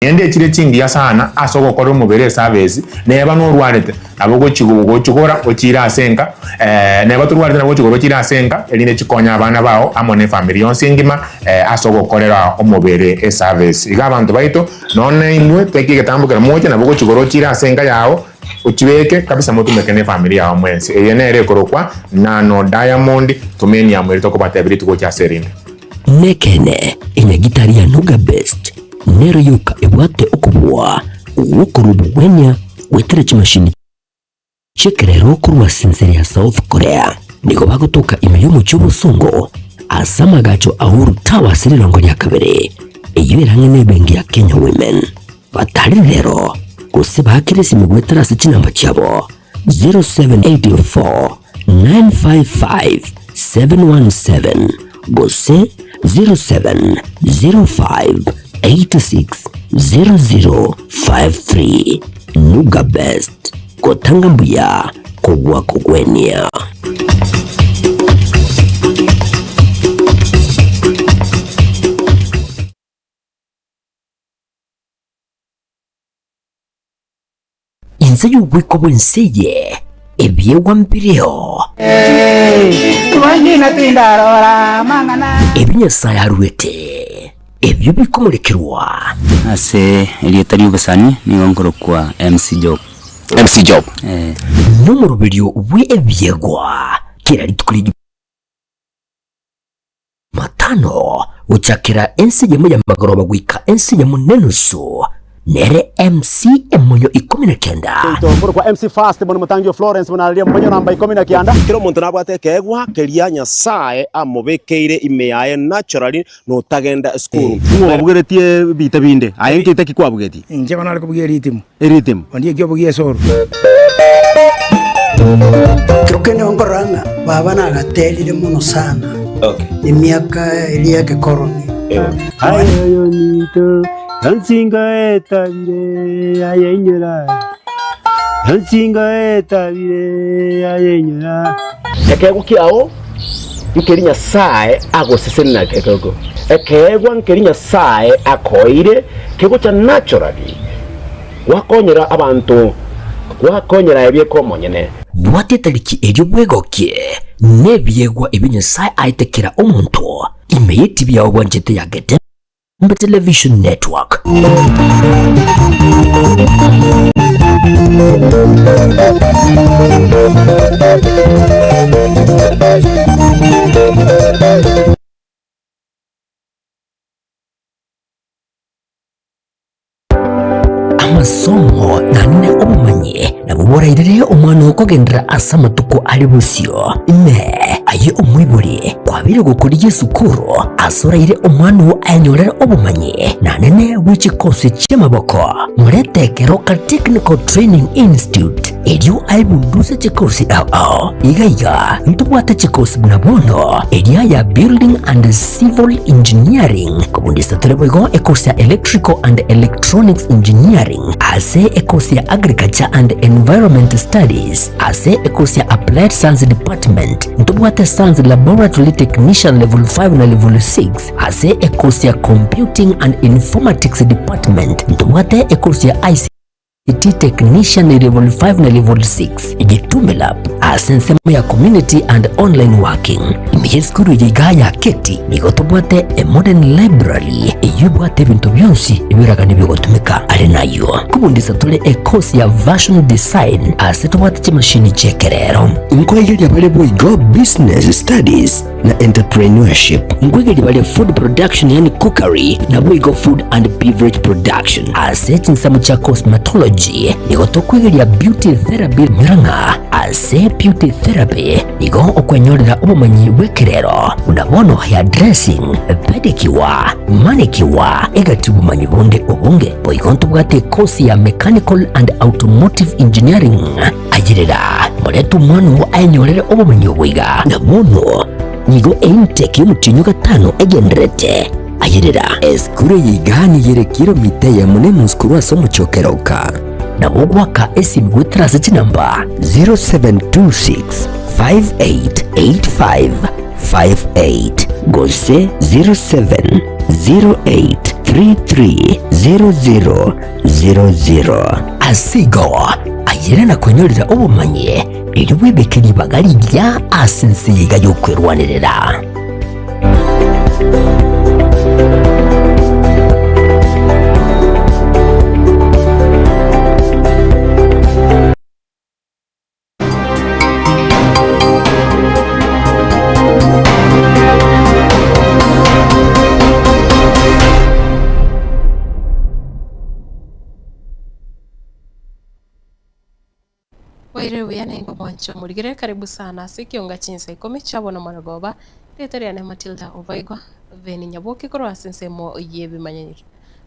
Naende echire chingiya sana ase ogokora omobere esavesi, neba norwarete, nabo ogochigora ochiire ase enka, neba torwarete nabo ogochigora ochiire ase enka, erinde chikonye abana bao amo ne efamiri yonsi engima ase ogokorera omobere esavesi. Iga abanto baito, nonya nainwe teki egetambo kera moche, nabo ogochigora ochiire ase enka yao, ochibeke kabisa motumeke ne efamiri yao mwensi. Eye nere ekorokwa Nano Diamond, toma eniamo eria tokobatebia rituko gochia ase erinde. Nekeene, enyagitari ya Nuga Best nero yoka ebwate okobua gw'okorua obogwenia goetera chimashini chi'ekerero korwa ase ense ya South Korea. Nigo bagotoka ime y'omochie obosongo ase amagacho a Uhuru Towers rirongo ria kabere, eyio ere ang'e n'ebenki ya Kenya Women. Batarire rero gose baakere esimi goetera ase chinamba chiabo 0784 955 717 gose 0705 86 0053. Nuga Best, gotanga mbuya kobua kogwenia. Inse y'obwiko bw'ense eye ebiegwa mbireo. Ebi Nyasae aruete, ebio bikomorekerwa. Ase erieta ri'obosani nigo nkorokwa MC Job. MC Job. Eh. Nomoroberio bw'ebiegwa kera rituko ria Jumatano gochakera ense eyemo y'amagoroba goika ense eyemo nenusu, nere MC emonyo ikomi na kenda. Oito nkorokwa MC Fast buna motangi o Florence buna aria omonyo namba ikomi na kianda. Kera omonto nabwate ekeegwa keria Nyasae amobekeire ime yaye naturally notagenda esukuru. Ng'o obugeretie ebita binde? Aye nkeita ki kwabugetie? Inche bono nare kobugia eritimu. Eritimu. Onde eki obugia esoro. Ekero kende nkorora ng'a baba nagaterire mono sana emiaka eria y'egekoroni. Aye oyominto, ensingo etabire, aye inyora, ensingo etabire, aye inyora. Ekeegwa kiao nkeri Nyasae agosesenia nakio. Ekeegwa nkeri Nyasae akoeire kegocha naturally gwakonyera abanto gwakonyera aye bieka omonyene. Bwata etariki erio bwegokie nebiegwa ebio Nyasae aete kera omonto ime y'etibi yao bwanchete ya Getembe Television Network. Amasomo naende obomanyi nabwo borairere omwana okogenderera ase amatuko are bosio. Inee! Aye omoibori, kwabeire gokorigia esukuru ase oraire omwana oo ayenyorere obomanyi naende bwe chikosi chi'amaboko? Morete Keroka Technical Training Institute erio aebunduse chikosi ao ao. Iga iga ntobwate chikosi buna bono eria ya Building and Civil Engineering, kobundisa tore boigo ekosi ya Electrical and Electronics Engineering, ase ekosi ya Agriculture and Environment Studies, ase ekosi ya Applied Science Department, ntobwate Science Laboratory Technician Level 5 na Level 6, ase ekosi ya Computing and Informatics Department, ntobwate ekosi ya ICT Technician Level 5 na Level 6, Gitume Lab ase ensemo ya Community and Online Working. Ime y'esukuru eye igaa ya Keti nigo tobwate a modern library eyio ebwate ebinto bionsi ebiragane bigotumeka. Are nayio nkobundisa tore e course ya Fashion Design ase tobwate chimashini chi'ekerero. Nkoegeria bare boigo Business Studies na Entrepreneurship. Nkoegeria bare Food Production yaani Cookery naboigo Food and Beverage Production. Ase chinsemo chia Cosmetology nigo tokwegeria Beauty Therapy nyora ng'a ase Beauty Therapy nigo okwenyorera obomanyi bw'ekerero buna bono hair dressing, pedicure, manicure egati obomanyi bonde obonge. Boigo ntobwate ekosi ya Mechanical and Automotive Engineering. Ayerera, morete omwana oo ayenyorere obomenyi obo iga. Na bono nigo eintake y'omotienyi o gatano egendererete. Ayerera. Esukuru eye iga nigo ere kilomita eyemo na enusu korwa ase omochie o Keroka. Nabo ogoaka esimi goetera ase chinamba 0726 5885 58 gose 0708. 330000. Ase igo, ayere na kwenyorera obomanyi, erio bwebeke ribaga rigiya ase ense eye iga y'okwerwanerera. Bwairire buya nainwe mwanche omorigere karibu sana ase ekionga chinsa ikomi chia bono morogoba rieta riane Matilda Obaigwa Veni Nyaboke korwa ase ensemo y'ebimanyereri.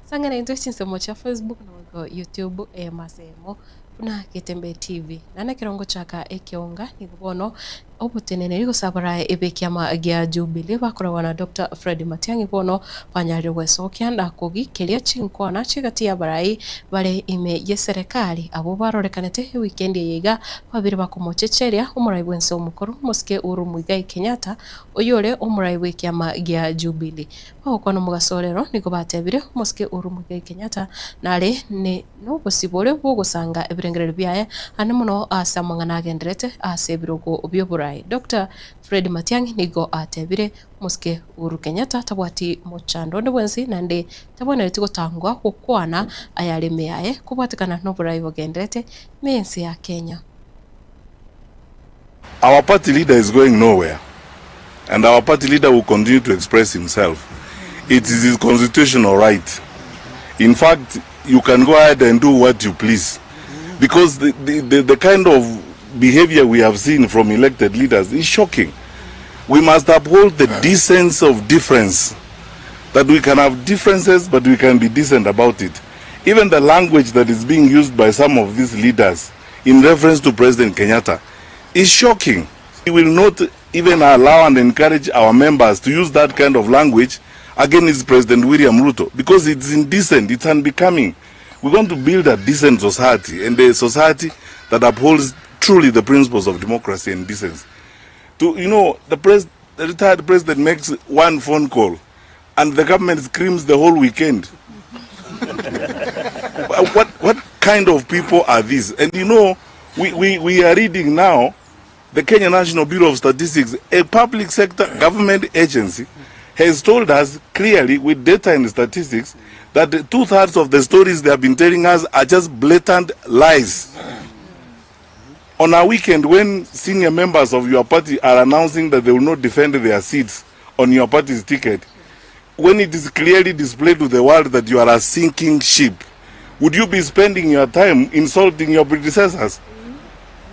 Sang'ana intwe chinsemo chia Facebook naboigo YouTube eyemo ase eyemo buna Getembe TV. Naende ekero ngochaka ekionga nigo bono oboteneneri gose abarai b'ekiama gia Jubilee bakoragwa na Doctor Fred Matiang'i bono banyarire gwesokia na kogikeria chinkwana chi'egati y'abarai bare ime y'eserekari abwo barorekanete ewikendi eye iga babere bakomochecheria omorai bw'ense omokoro omosike Uhuru Muigai Kenyatta oyore omorai bw'ekiama gia Jubilee. Bagokwana omogaso rero nigo batebire omosike Uhuru Muigai Kenyatta nare ne nobosibore bw'ogosanga ebirengererio biaye ande mono ase amang'ana agenderete ase ebirogo bi'oborai. Doctor Fred Matiang'i nigo atebire omosike Uhuru Kenyatta tabwati mochando onde bwensi naende tabwenereti gotangwa gokwana ayare ime yaye kobwatekana noborai bogenderete ime y'ense ya Kenya. Our party leader is going nowhere and our party leader will continue to express himself. It is his constitutional right. In fact, you can go ahead and do what you please because the, the, the, the kind of behavior we have seen from elected leaders is shocking. We must uphold the decency of difference, that we can have differences, but we can be decent about it. Even the language that is being used by some of these leaders in reference to President Kenyatta is shocking. We will not even allow and encourage our members to use that kind of language against President William Ruto because it's indecent, it's unbecoming. We want to build a decent society and a society that upholds truly the principles of democracy and decency. To, you know, the, pres the retired president makes one phone call and the government screams the whole weekend. what, what kind of people are these? And you know, we, we, we are reading now the Kenya National Bureau of Statistics, a public sector government agency, has told us clearly with data and statistics that two-thirds of the stories they have been telling us are just blatant lies. On a weekend when senior members of your party are announcing that they will not defend their seats on your party's ticket, when it is clearly displayed to the world that you are a sinking ship, would you be spending your time insulting your predecessors?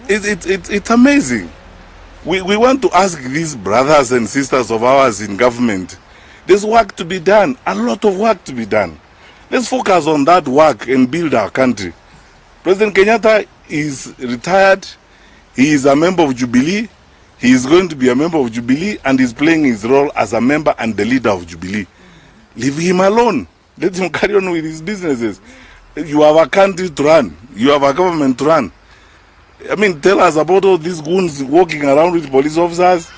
It, it, it, it's amazing. We, we want to ask these brothers and sisters of ours in government, there's work to be done, a lot of work to be done. Let's focus on that work and build our country. President Kenyatta is retired. He is a member of Jubilee. He is going to be a member of Jubilee and is playing his role as a member and the leader of Jubilee. Leave him alone. Let him carry on with his businesses. You have a country to run. You have a government to run. I mean, tell us about all these goons walking around with police officers.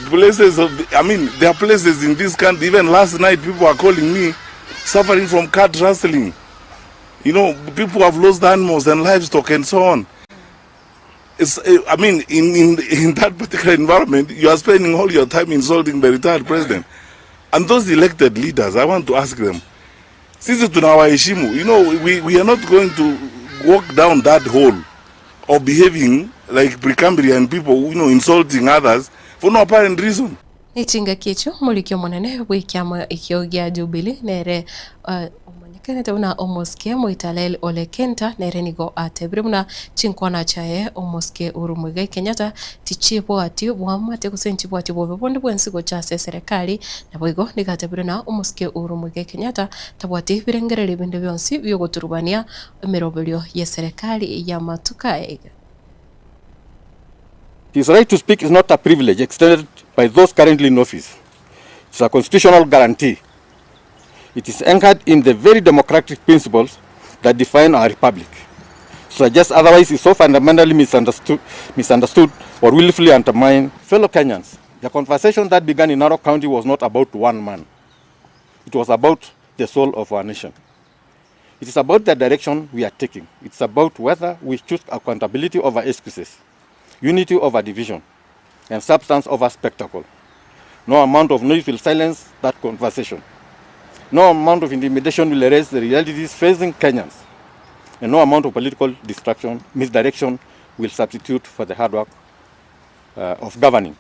Places of, the, I mean, there are places in this country. Even last night, people are calling me suffering from cat rustling. You know, people have lost animals and livestock and so on. It's, eh, I mean, in, in, in that particular environment, you are spending all your time insulting the retired president. And those elected leaders, I want to ask them, sisi tunawaheshimu. You know, we, we are not going to walk down that hole of behaving like Precambrian people, you know, insulting others for no apparent reason. Nechingaki echio omoriki omonene bw'ekiama ekio gia Jubilee nere omanyekanete buna omosike Moitalel Ole Kenta nere nigo atebire buna chinkwana chiaye omosike Uhuru Muigai Kenyatta tichibwati bwamate gose nchibwati bobe bonde bwensi gocha ase eserekari. Naboigo nigo atebire na omosike Uhuru Muigai Kenyatta tabwati birengererio binde bionsi biogoturubania emeroberio y'eserekari y'amatuko aya iga. His right to speak is not a privilege extended by those currently in office. It's a constitutional guarantee. It is anchored in the very democratic principles that define our republic. To suggest otherwise is so fundamentally misunderstood, misunderstood or willfully undermine fellow Kenyans. The conversation that began in Narok County was not about one man. It was about the soul of our nation. It is about the direction we are taking. It's about whether we choose accountability over excuses, unity over division, and substance over spectacle. No amount of noise will silence that conversation. No amount of intimidation will erase the realities facing Kenyans. And no amount of political distraction, misdirection will substitute for the hard work uh, of governing.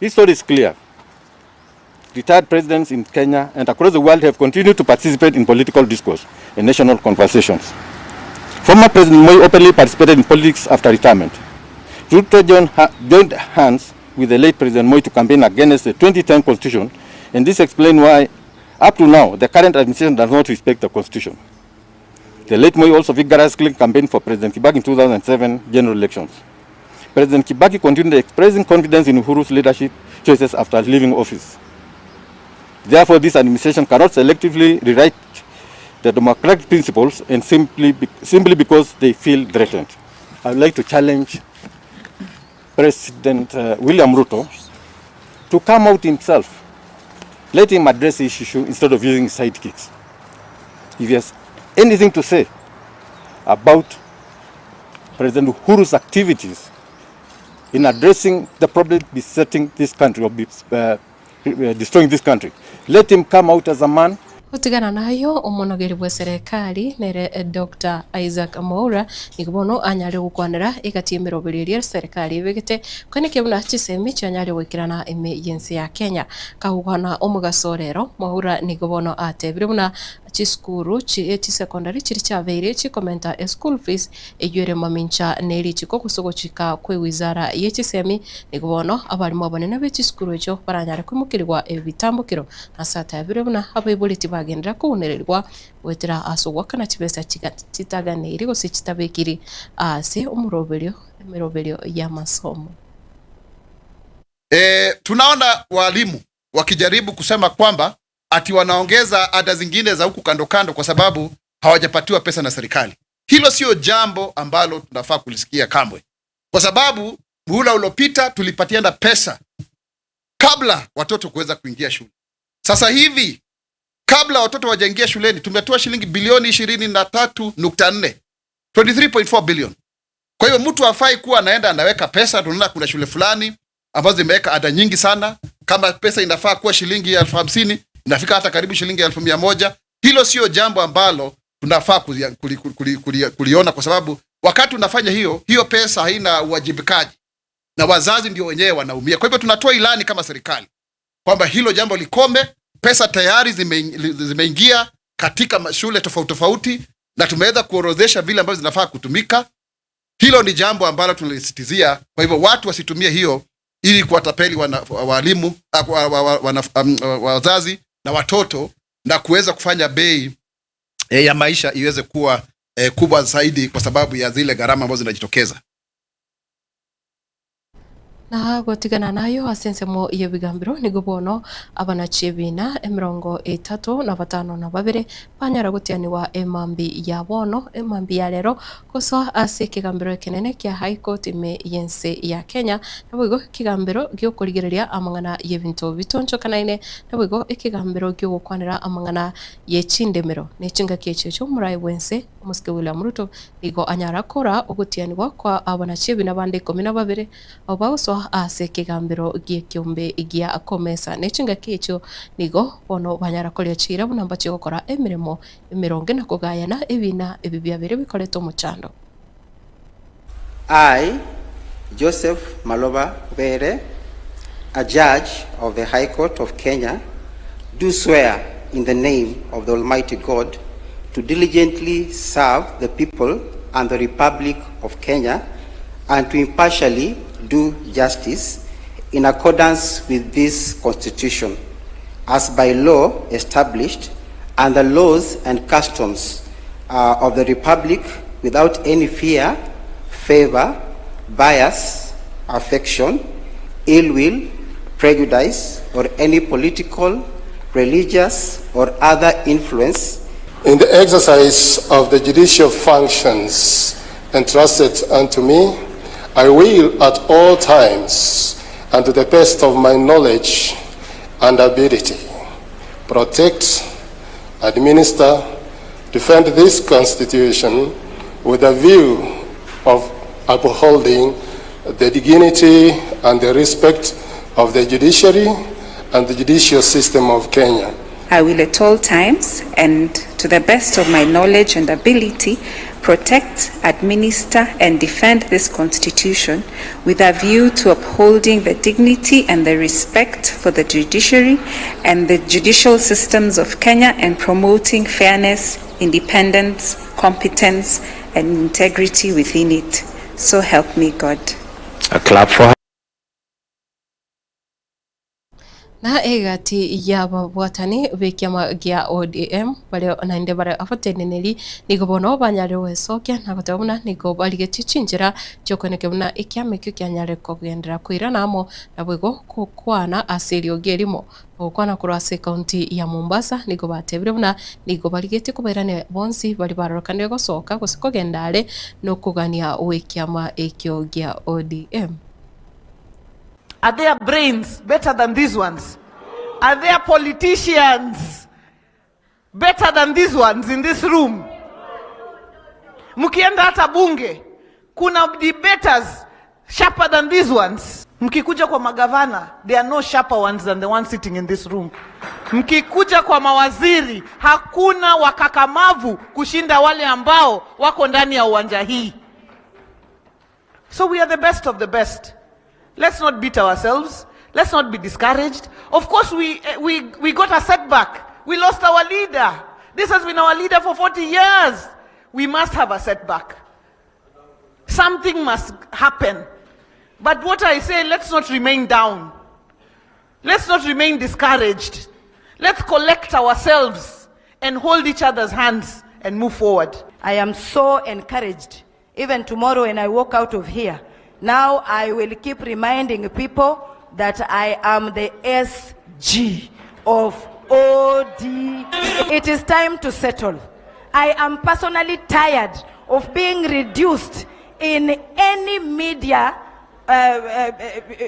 This story is clear. Retired presidents in Kenya and across the world have continued to participate in political discourse and national conversations. Former President Moi openly participated in politics after retirement. Ruto joined, ha joined hands with the late President Moi to campaign against the 2010 constitution, and this explains why, up to now, the current administration does not respect the constitution. The late Moi also vigorously campaigned for President Kibaki in 2007 general elections. President Kibaki continued expressing confidence in Uhuru's leadership choices after leaving office. Therefore, this administration cannot selectively rewrite the democratic principles and simply, be, simply because they feel threatened. I would like to challenge President uh, William Ruto to come out himself. Let him address this issue instead of using sidekicks. If he has anything to say about President Uhuru's activities in addressing the problem besetting this country or be, uh, uh, destroying this country. Let him come out as a man. Gotigana nayio, omonogeri bw'eserekari nere Doctor Isaac Mwaura nigo bono anyare gokwanera egati y'emeroberio eria eserekari ebegete koenekia buna chisemi chianyare goikerana ime y'ense ya Kenya. Kagokwana omogaso rero, Mwaura nigo bono atebire buna Chisukuru chie chisecondary chiria chiabeire chikomenta eschool fees eyio ere mamincha ne richiko gose ogochika kwe wizara ye chisemi nigo bono abalimu abanene be chisukuru echio baranyare koimokerigwa ebitambokero ase atabire buna abaibori tibagenderera kounererigwa goetera ase ogoakana chibesa chitaganeiri gose chitabekiri ase omoroberio emeroberio y'amasomo. E, tunaona walimu wakijaribu kusema kwamba ati wanaongeza ada zingine za huku kando kando kwa sababu hawajapatiwa pesa na serikali. Hilo sio jambo ambalo tunafaa kulisikia kamwe, kwa sababu muhula uliopita tulipatiana pesa kabla watoto kuweza kuingia shule. Sasa hivi kabla watoto wajaingia shuleni tumetoa shilingi bilioni 23.4, 23.4 billion. Kwa hiyo mtu hafai kuwa anaenda anaweka pesa. Tunaona kuna shule fulani ambazo zimeweka ada nyingi sana, kama pesa inafaa kuwa shilingi 50,000 inafika hata karibu shilingi 100,000. Hilo sio jambo ambalo tunafaa kuliona kuli, kuli, kuli, kuli, kwa sababu wakati unafanya hiyo hiyo pesa haina uwajibikaji na wazazi ndio wenyewe wanaumia. Kwa hivyo tunatoa ilani kama serikali kwamba hilo jambo likome. Pesa tayari zimeingia katika shule tofauti tofauti na tumeweza kuorodhesha vile ambavyo zinafaa kutumika. Hilo ni jambo ambalo tunalisisitizia. Kwa hivyo watu wasitumie hiyo ili kuwatapeli walimu, wazazi na watoto na kuweza kufanya bei e, ya maisha iweze kuwa e, kubwa zaidi kwa sababu ya zile gharama ambazo zinajitokeza. Na gotigana nayo ase ensemo y'ebigambero nigo bono abanachi ebina emerongo etato na batano na babere banyara gotianigwa emambi ya bono emambi ya rero gosoa ase ekegambero ekenene kia High Court ime y'ense ya Kenya naboigo ekegambero giokorigereria amang'ana y'ebinto bitonchokanaine naboigo ekegambero giogokwanera amang'ana ye chindemero ne chingaki echio chiomorae bwense omosike William Ruto nigo anyara kora ogotianigwa kwa abanachi ebina bande ikomi na babere abo bagosoa ase ekegambero gi'ekiombe gia Comesa ne chingaki echio nigo bono banyara koria chiira buna mbachie gokora emeremo emeronge na kogayana ebina ebi biabere bikorete omochando. I, Joseph Maloba Were, a judge of the High Court of Kenya, do swear in the name of the Almighty God to diligently serve the people and the Republic of Kenya and to impartially do justice in accordance with this Constitution, as by law established, and the laws and customs uh, of the Republic without any fear, favor, bias, affection, ill will, prejudice, or any political, religious, or other influence. In the exercise of the judicial functions entrusted unto me, I will at all times and to the best of my knowledge and ability protect, administer, defend this Constitution with a view of upholding the dignity and the respect of the judiciary and the judicial system of Kenya. I will at all times and to the best of my knowledge and ability protect, administer and defend this Constitution with a view to upholding the dignity and the respect for the judiciary and the judicial systems of Kenya and promoting fairness, independence, competence and integrity within it. So help me God. A clap for her. Na egati y'ababwatani b'ekiama gia ODM baria naende bare abateneneri nigo bono banyarire gwesokia na goteba buna nigo barigetie chinchera chi'okoenekia buna ekiama ekio kianyare kogenderera koirana amo naboigo gokwana ase eriogi erimo. Gokwana korwa ase ekaunti ya Mombasa nigo batebire buna nigo barigetie kobairania bonsi baria barorokanire gosoka gose kogenda are nokogania gw'ekiama ekio gia ODM. Are there brains better than these ones? Are there politicians better than these ones in this room? Mkienda hata bunge kuna debaters sharper than these ones. Mkikuja kwa magavana, there are no sharper ones than the ones sitting in this room. Mkikuja kwa mawaziri, hakuna wakakamavu kushinda wale ambao wako ndani ya uwanja hii. So we are the best of the best. Let's not beat ourselves. Let's not be discouraged. Of course, we, eh, we, we got a setback. We lost our leader. This has been our leader for 40 years. We must have a setback. Something must happen. But what I say, let's not remain down. Let's not remain discouraged. Let's collect ourselves and hold each other's hands and move forward. I am so encouraged. Even tomorrow when I walk out of here, now I will keep reminding people that I am the SG of OD. It is time to settle. I am personally tired of being reduced in any media uh, uh,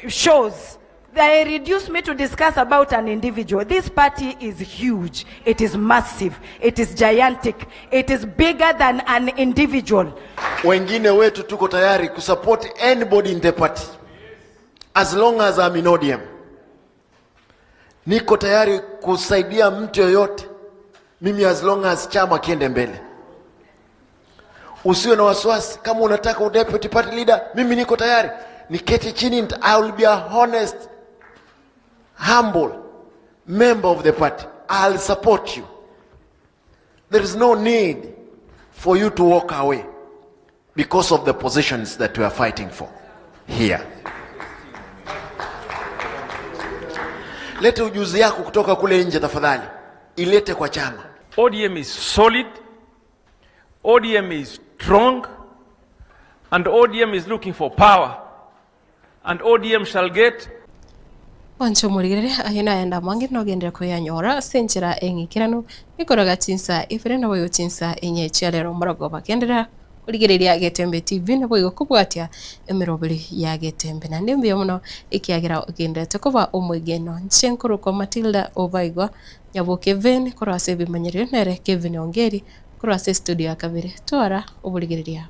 uh, shows. They reduce me to discuss about an individual. This party is huge. It is massive. It is gigantic. It is bigger than an individual. Wengine wetu tuko tayari kusupport anybody in the party as long as I'm in ODM. Niko tayari kusaidia mtu yoyote mimi as long as chama kiende mbele. Usiwe na wasiwasi, kama unataka deputy party leader, mimi niko tayari niketi chini, I will be a honest humble member of the party. I'll support you. There is no need for you to walk away because of the positions that we are fighting for here. Lete ujuzi yako kutoka kule nje tafadhali, ilete kwa chama. ODM is solid, ODM is strong, and ODM is looking for power, and ODM shall get Mwanche omorigereria, ayio nayande amange nogenderere koyanyora ase enchera eng'ikeranu, ekoroga chinsa ibere naboigo chinsa inye chia rero morogoba. Genderera korigereria Getembe TV naboigo kobwatia emeroberi ya Getembe. Naende mbuya mono ekiagera ogendererete koba omwegeno. Inche nkorokwa Matilda Obaigwa Nyaboke Vane korwa ase ebimanyererio nere Kevin Ongeri korwa ase estudio ya kabere. Twara oborigereria.